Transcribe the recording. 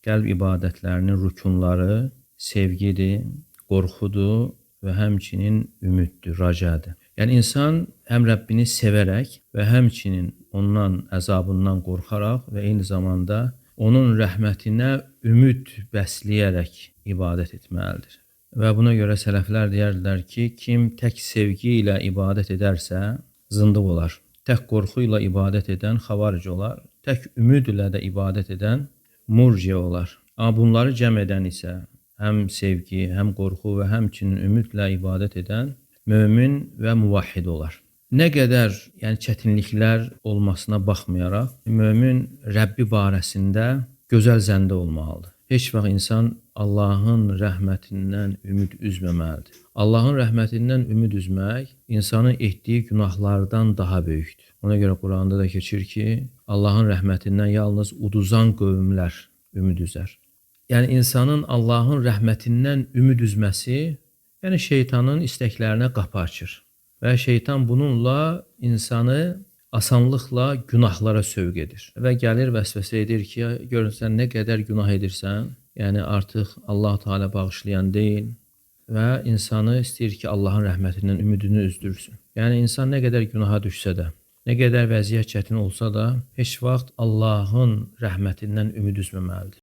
Qəlb ibadətlərinin rükunları sevgidir, qorxudur və həmçinin ümiddir, racadır. Yəni insan həm Rəbbini sevərək və həmçinin ondan əzabından qorxaraq və eyni zamanda onun rəhmətinə ümid bəsləyərək ibadət etməlidir. Və buna görə sələflər deyərdilər ki, kim tək sevgi ilə ibadət edərsə, zındıq olar. Tək qorxu ilə ibadət edən xavaric olar. Tək ümid ilə də ibadət edən murciə olar. Amma bunları cəm edən isə həm sevgi, həm qorxu və həmçinin ümidlə ibadət edən mömin və muvahhid olar. Nə qədər yəni çətinliklər olmasına baxmayaraq, mömin Rəbbi barəsində gözəl zəndə olmalıdır. Heç vaxt insan Allahın rəhmətindən ümid üzməməlidir. Allahın rəhmətindən ümid üzmək insanın etdiyi günahlardan daha böyükdür. Ona görə Quranda da keçir ki, Allahın rəhmətindən yalnız uduzan qövmlər ümid üzər. Yəni insanın Allahın rəhmətindən ümid üzməsi, yəni şeytanın istəklərinə qapı açır. Və şeytan bununla insanı asanlıqla günahlara sövq edir. Və gəlir vəsvəsə edir ki, görün sən nə qədər günah edirsən, yəni artıq Allah Teala bağışlayan deyil və insanı istəyir ki, Allahın rəhmətindən ümidini üzdürsün. Yəni insan nə qədər günaha düşsə də, nə qədər vəziyyət çətin olsa da, heç vaxt Allahın rəhmətindən ümid üzməməlidir.